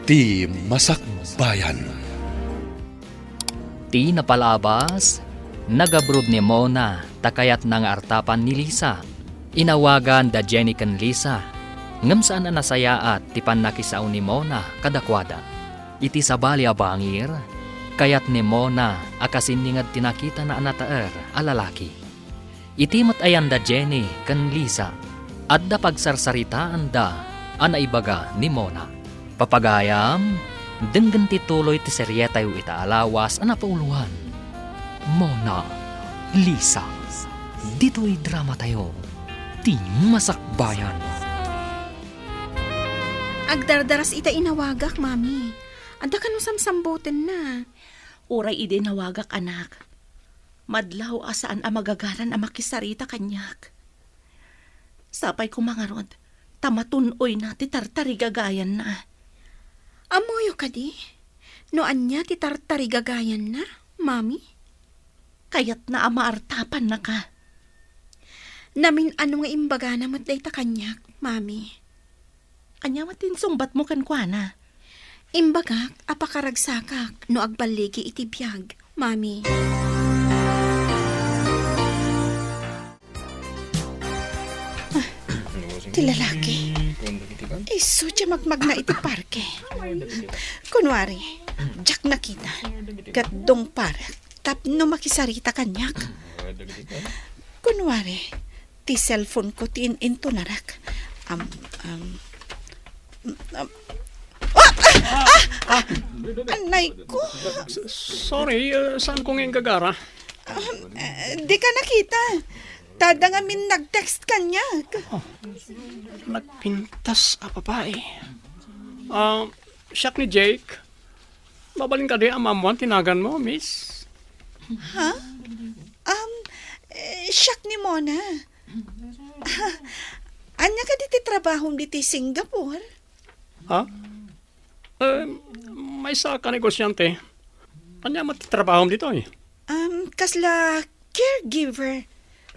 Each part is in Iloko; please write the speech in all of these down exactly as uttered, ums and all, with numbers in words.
Ti Masakbayan. Ti napalabas, nag-abroad ni Mona ta kayatna nga artapan ni Lisa. Inawagan da Jenny ken Lisa, ngem saan a nasayaat ti pannakisao ni Mona kadakuada. Iti sabali a bangir, kayat ni Mona a kasinginged ti nakitana a nataer a lalaki. Iti met ayan da Jenny ken Lisa, adda pagsarsaritaanda a naibaga ni Mona. Papagayam, denggen ti tuloy ti serietayo ita a lawas a napauloan. Mona, Lisa, ditoy dramatayo, Ti Masakbayan. Agdardaras ita inawagak, Mami. Adda kano samsambutenna? Uray idi nawagak, anak. Madlaw a saan a magagaran a makisarita kaniak. Sapay koma ngarud, ta matun-oyna ti tartarigagayanna. Ammoyo kadi? No ania ti tartarigagayanna, Mami? Kayatna a maartapannaka. Namin-ano nga imbagana met dayta kaniak, Mami. Ania met ti insungbatmo kenkuana? Imbagak a pakaragsakak no agballigi iti biag, Mami. Ah, ti lalaki. Isu ti magmagna iti parke. Kunwari, diak nakita. Ket dungparek tapno makisarita kaniak. Kunwari, ti cellphone ko ti in-intunarak. Am, am, am, ah! Ah! Ah! Anay ko! S-, sorry, uh, saan ko nga inggagara? Um, eh, di ka nakita. Tada ngamin nag-text kaniak. Oh, nagpintas a babae. Ah, siak ni Jake. Mabalin kadi a maammoan ti naganmo, miss? Ha? Um, eh, siak ni Mona. Ania kadi ti trabahom ditoy Singapore? Ha? Eh, maysa ka negosyante. Ania met ti trabahom ditoy? Um, kasla caregiver.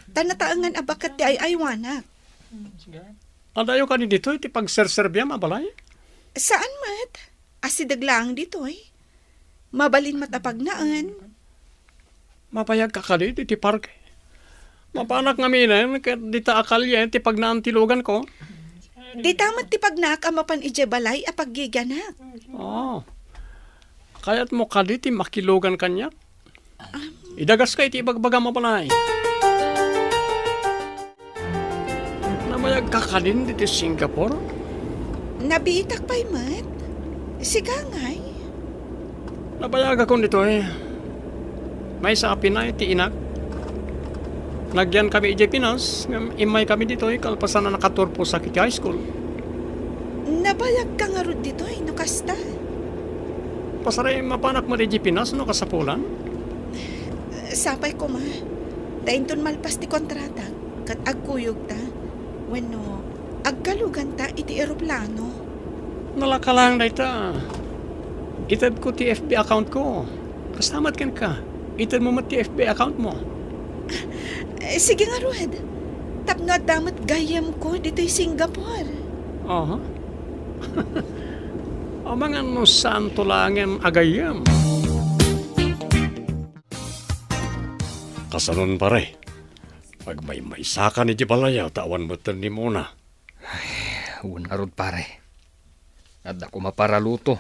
Ta nataengan a baket ti ay-aywanak. Adayo kadi ditoy ti pagserserbiam a balay? Saan met. Asideg laeng ditoy. Mabalin met a pagnaen. Mabayagka kadi iti parke? Mapanak ngaminen ket dita a kalien ti pagnaan ti luganko? Dita met ti pagnaak a mapan idiay balay a paggigianak. Oh. Kayatmo kadi ti makilugan kaniak? Idagaska iti ibagbagam a balay. Nabayagka kadin ditoy Singapore? Nabiitak pay met. Sika ngay? Nabayagakon ditoy. Maysa a pinaay ti inak. Nagyan kami idiay Pinas, ngem immay kami ditoy kalpasan a nakaturposak iti high school. Nabayagka ngarud ditoy, no kasta? Pasarem, mapanak met idiay Pinas no kasapulan? Sapay koma, ta inton malpas ti kontratak, ket agkuyogta, wenno agkaluganta iti eroplano. Nalaka laeng dayta. Itedko ti F B account ko. Kasta met kenka, itedmo met ti F B account mo. Eh, sige ngarud. Tapno adda met gayyemko ditoy Singapore. Aha. Amangan no saanto laengen a gayyem. Kasanon, pare? Agmaymaysakan idiay balay ta awan metten ni Mona. Ay, wen ngarud, pare. Adda koma para luto,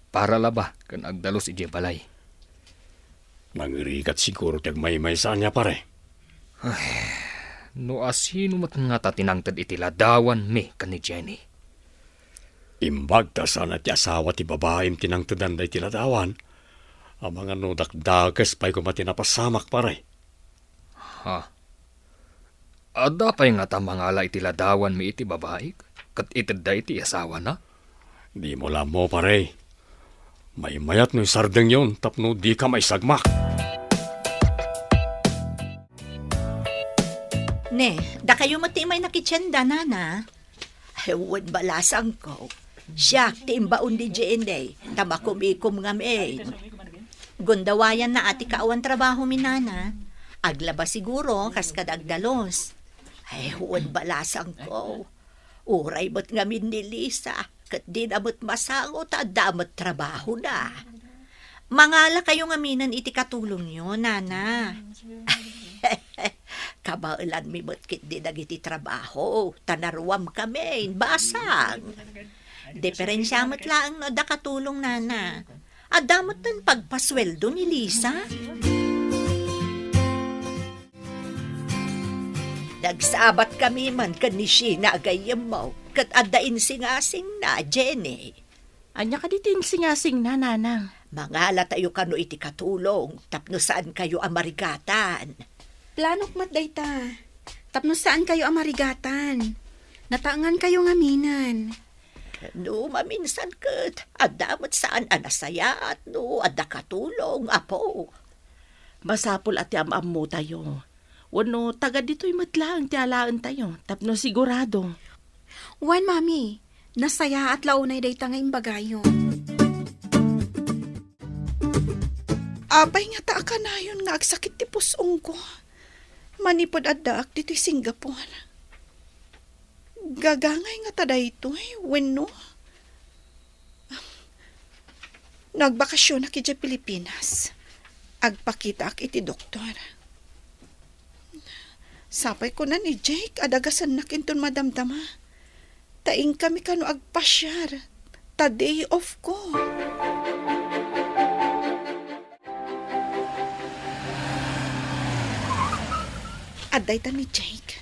para laba, ken agdalus idiay balay. Nangirigat siguro ti agmaymaysa ania, pare. Ay, no asino met ngata ti nangted iti ladawanmi ken ni Jenny? Imbag ta saan a ti asawa ti babaim ti nangtedan daydi ladawan, amangan no dakdakes pay koma ti napasamak, pare. Ha? Adda pay ngata mangala iti ladawanmi iti babai ket itedda iti asawana? Dimo la ammo, pare. Maymayat no isardengyon tapno dika maisagmak. Ne, dakayo met ti immay nakitienda, nana? Ay, wen balasangko. Siak ti imbaon ni Jenny, ta makumikom ngamin. Gundawayanna a ti kaawan trabaho mi nana. Aglaba siguro, kas kada agdalus. Ay, wen balasangko. Uray met ngamin ni Lisa, ket dina met masango ta adda met trabahona. Mangalakayo ngamin iti katulongyo, nana. Kabaelanmi met ketdi dagiti trabaho, ta naruamkami, basang. Diferensia met laeng no adda katulong, nana. Adda met ti pagpasueldo ni Lisa. Nagsabatkami man ken ni Sheena a gayyemmo, ket adda insingasingna, Jenny. Ania kadi ti insingasingna, nanang? Mangalatayo kano iti katulong tapno saankayo a marigatan. Planok met dayta, tapno saankayo a marigatan. Nataengankayo ngaminen. No maminsan ket, adda met saan a nasayaat no adda katulong, apo. Masapul a ti am-ammotayo. Wenno, taga ditoy met laeng ti alaentayo, tapno sigurado. Wen, Mami, nasayaat la unay dayta nga imbagayo. Apay ngata a kanayon nga agsakit ti pus-ongko? Manipud addaak ditoy Singapore. Gagangay ngata daytoy, wenno? Nagbakasionak idiay Pilipinas. Agpakitaak iti doktor. Sapay kuna ni Jake a dagasennak inton madamdama. Ta inkami kano agpasiar. Ta day off ko. Adda ita ni Jake.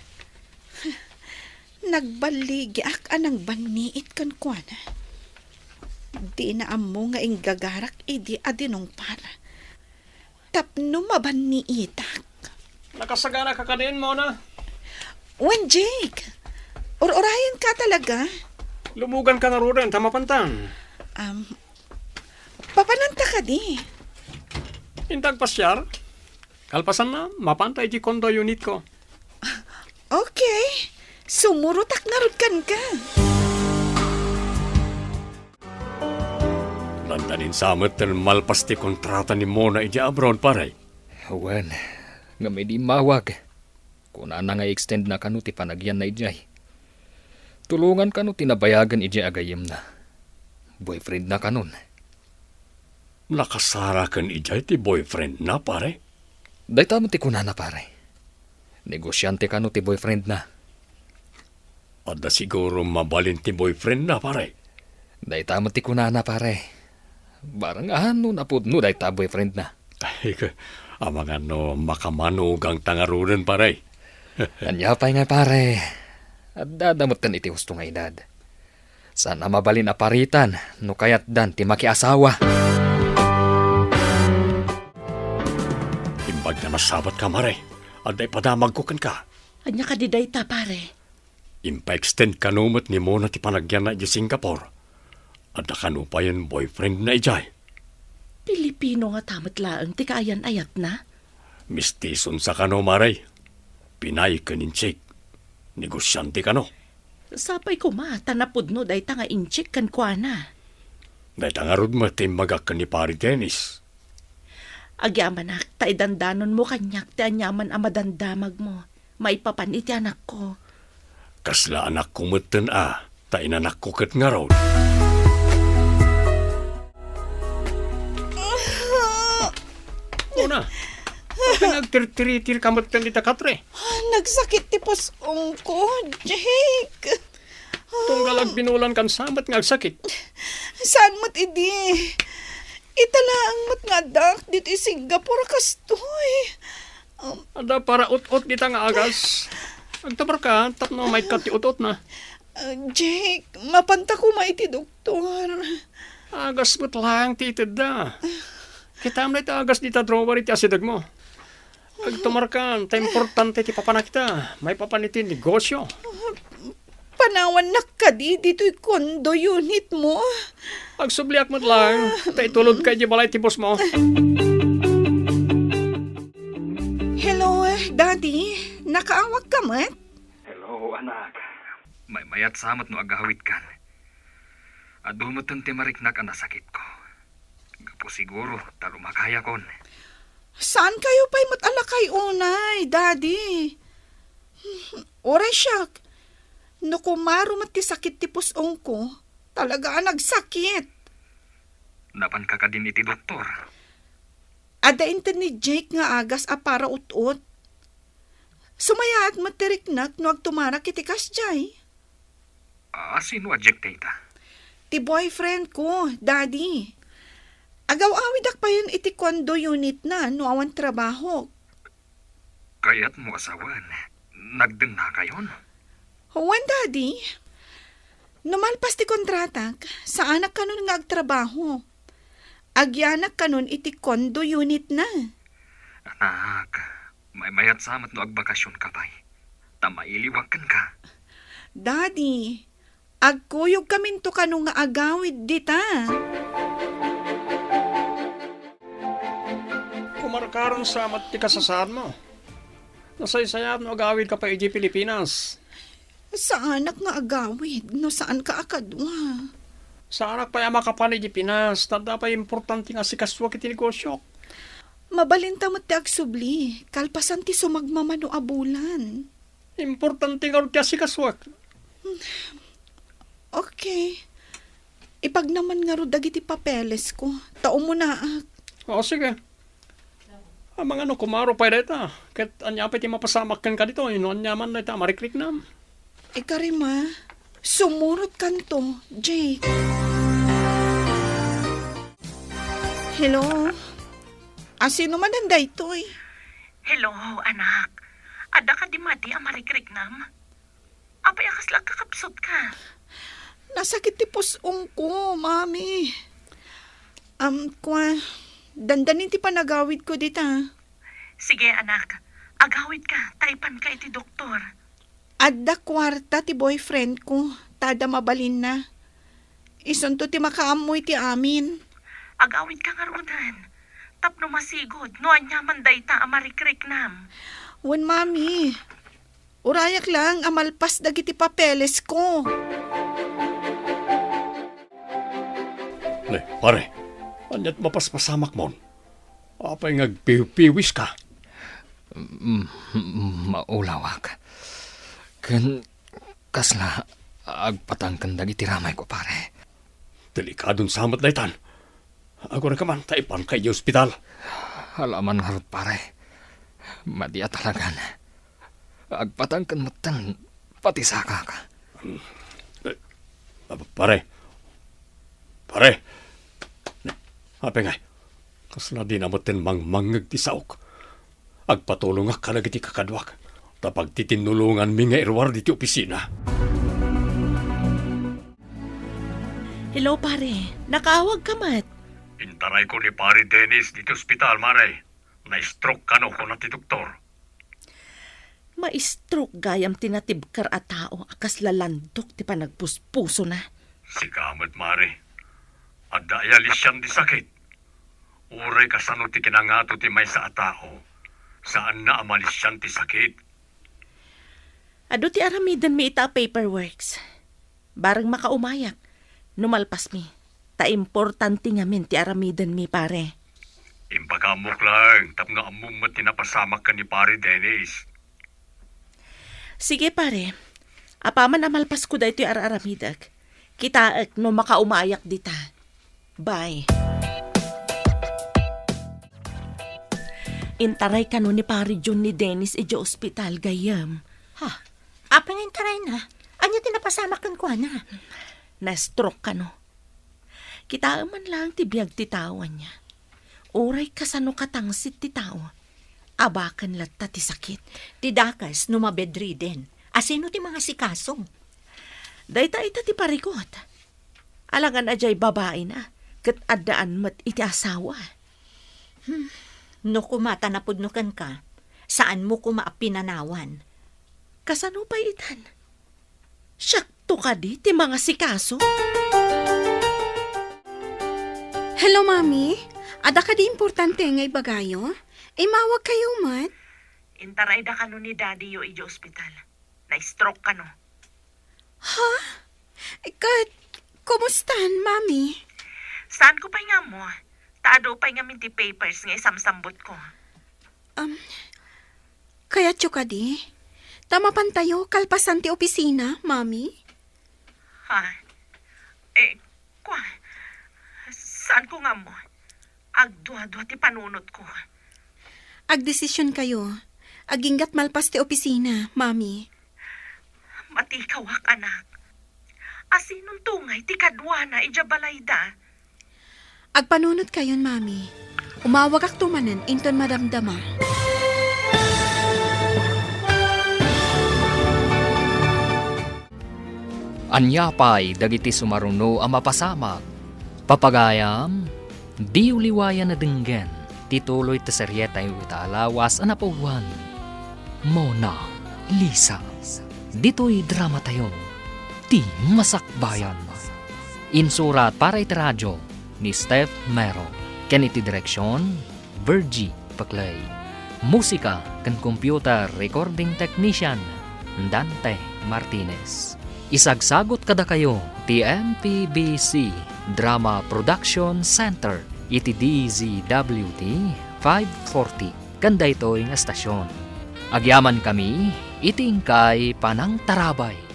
Nagballigiak a nangbanniit kenkuana. Dina ammo nga inggagarak idi a dinungpar. Tapno mabanniitak. Nakasagana ka kadin, Mona? Wen, Jake. Ur-urayan ka talaga? Lumugan ka ngaruden ta mapantan. Um, papananta kadi? Intag pasiar? Kalpasanna, mapanta iti condo unit ko. Okay. Sumurotak ngarud kenka. Nandanin sa met ti malpas ti kontrata ni Mona idiay abroad, pare. Wen, ngem idi immawag, kunana nga i-extend na kano ti panagyanna idiay. Tulongan kano ti nabayagen idiay a gayyemna. Boyfriend na kanon. Nakasara ken idiay ti boyfriend na, pare? Dayta met ti kunana, pare. Negosiante kano ti boyfriend na. Adda siguro mabalin ti boyfriend na, pare. Dayta met ti kunana, pare. Barang a no napudno dayta a boyfriend na. Ay, amangan no makamanugang ta ngaruden, pare. Ania pay nga, pare? Adda da metten iti husto nga edad. Saan a mabalin a paritan no kayatdan ti makiasawa. Imbag nga nasabat ka, mare, adda ipadamagko kenka. Ania kadi dayta, pare? Impa-extend kano met ni Mona ti panagyanna idiay Singapore. Adda kano payen boyfriend na idiay. Pilipino ngata met laeng ti kaayan-ayatna? Mistison sa kano, mare. Pinay ken Intsik. Negosiante kano. Sapay koma ta napudno dayta nga Intsik kenkuana. Dayta ngarud met ti imbagak ken ni Pare Dennis. Agyamanak ta idandanonmo kaniak ti aniaman a madamdamagmo maipapan iti anakko. Kasla anakko metten a, ta inanakko ket ngarud. Mona, apay nga agtirtiritir ka metten dita katre? Nagsakit ti pus-ongko, Jake. Tunggal agbinulan kan sa met nga agsakit. Saan met idi? Ita laeng met nga addaak ditoy Singapore kastoy. Um, Adda para ut-ot dita nga agas. Agtabar ka tapno maikkat ti ut-ot na. Ah, Jake, mapanta koma iti doktor. Agas met laeng ti itedda. Kitam dayta agas dita drawer iti asidegmo. Agtumarkan, ta importante ti papanak ita. Maipapan iti negosyo. Panawannak kadi ditoy condo unit mo? Agsubliak met laeng, ta itulod ka iti balay ti boss mo. Hello, Daddy. Nakaawag ka met? Hello, anak. Maymayat sa met no agawidkan. Adu metten ti mariknak a nasakitko. Gapu siguro ta lumakayakon. Saan kayo pay met a lakay unay, Daddy? Uray siak, no kumaro met ti sakit ti pus-ongko, Talaga a nagsakit. Napanka kadin iti doktor? Adda inted ni Jake nga agas a para ut-ot. Sumayaat met ti riknak no agtumarak iti kasdiay. A, sino a Jake dayta? Ti boyfriend ko, Daddy. Agaw-awidak payen iti condo unit na no awan trabahok. Kayatmo a sawen, nagdennakayon? Wen, Daddy. No malpas ti kontratak, saanak kanon nga agtrabaho. Agyanak kanon iti condo unit na. Anak, maymayat sa met no agbakasionka pay. Ta mailiwak kenka. Daddy, agkuyogkaminto kano nga agawid dita. Kumarkaron sa met ti kasasaadmo. Nasaysayaat no agawidka pay idiay Pilipinas. Saanak nga agawid no saanka a kadua. Saanak pay a makapan idiay Pinas, ta adda pay importante nga asikasuak iti negosiok. Mabalinta met ti agsubli, kalpasan ti sumagmamano a bulan. Importante ngarud ti asikasuak. Okay. Ipagnaman ngarud dagiti papelesko, ta umunaak. O, sige. Amangan no kumaro pay dayta, ket ania pay ti mapasamak kenka ditoy no aniaman dayta a marikriknam? Ikarima, sumurotkanto, Jake. Hello? Asino manen daytoy? Hello, anak. Adda kadi madi a marikriknam? Apay a kasla agkakapsutka? Nasakit ti pus-ongko, Mami. Am, kua, dandanin ti panagawidko dita. Sige, anak. Agawidka, ta ipanka iti doktor. Adda kuarta ti boyfriendko, ta adda mabalinna. Isunto ti makaammo iti amin. Agawidka ngaruden. Tapno masigud no aniaman dayta a marikriknam. Wen, Mami. Urayak lang a malpas dagiti papelesko. Ne, pare, aniat mapaspasamakmon? Apay nga agpiwpiwiska? Mm, mm, maulawak. Ken kasla agpatangken dagiti ramayko, pare. Delikadon sa met daytan. Agurayka man, ta ipanka idiay ospital. Alaman ngarud, pare. Madi a talagan. Agpatangken metten pati sakak. Eh, pare. Pare. Apay ngay? Kasla dina metten mangmangngeg ti saok. Agpatulongak kadagiti kakaduak, ta pagtitinnulonganmi nga iruar diti opisina. Hello, pare. Nakaawagka met? Intarayko ni Pare Dennis diti ospital, mare. Na-stroke kano, kuna ti doktor. Ma-stroke gayam ti natibker a tao a kasla landok ti panagpuspusona. Sika met, mare. Adda aya lisian ti sakit? Uray kasano ti kinangato ti maysa a tao, saanna a malisian ti sakit. Adu ti aramidenmi ita a paperworks. Bareng makaumayak, no malpasmi. Ta importante ngamin ti aramidenmi, pare. Impakaamok laeng tapno ammom met ti napasamak ken ni Pare Dennis. Sige, pare. Apaman a malpasko daytoy ar-aramidek, kitaek no makaumayak dita. Bye. Intaray kano ni Pare John ni Dennis idiay ospital, gayyem. Ha? Apay nga intarayna? Ania ti napasamak kenkuana? Na-stroke kano. Kitaem man laeng ti biag ti tao ania. Uray kasano katangsit ti tao, abaken latta ti sakit. Ti dakes no mabedridden, asino ti mangasikaso? Dayta ita ti parikot. Alangan a diay babaina, ket addaan met iti asawa. Hmm. No koma ta napudno kenka, saanmo koma a pinanawan. Kasano pay itan? Siakto kadi ti mangasikaso? Hello, Mami. Adda kadi importante nga ibagayo? Immawagkayo met? Intarayda kano ni Daddy-yo idiay ospital. Na-stroke kano. Ha? Ket, kumustan, Mami? Saanko pay nga ammo. Ta adu pay ngamin ti papers nga isamsambutko. Um, kayatyo kadi? Ta mapantayo kalpasan ti opisina, Mami? Ha? Eh, kwa, saanko nga ammo. Agduadua ti panunotko. Agdesisionkayo. Aginggat malpas ti opisina, Mami. Matikawak, anak. Asinonto ngay ti kaduana idiay balayda? Agpanunotkayon, Mami. Umawagakto manen inton madamdama. Ania pay dagiti sumaruno a mapasamak? Papagayam, diyo liwayan a denggen ti tuloy ti serietayo ita a lawas a napawan, Mona Lisa. Ditoy dramatayo, ti masakbayan. Insurat para iti radio ni Steph Mero, ken iti direksion, Virgie Paclay. Musika ken computer recording technician, Dante Martinez. Isagsagut kadakayo ti M P B C Drama Production Center iti D Z W T five forty ken daytoy nga estasion. Agyamankami iti inkay panangtarabay.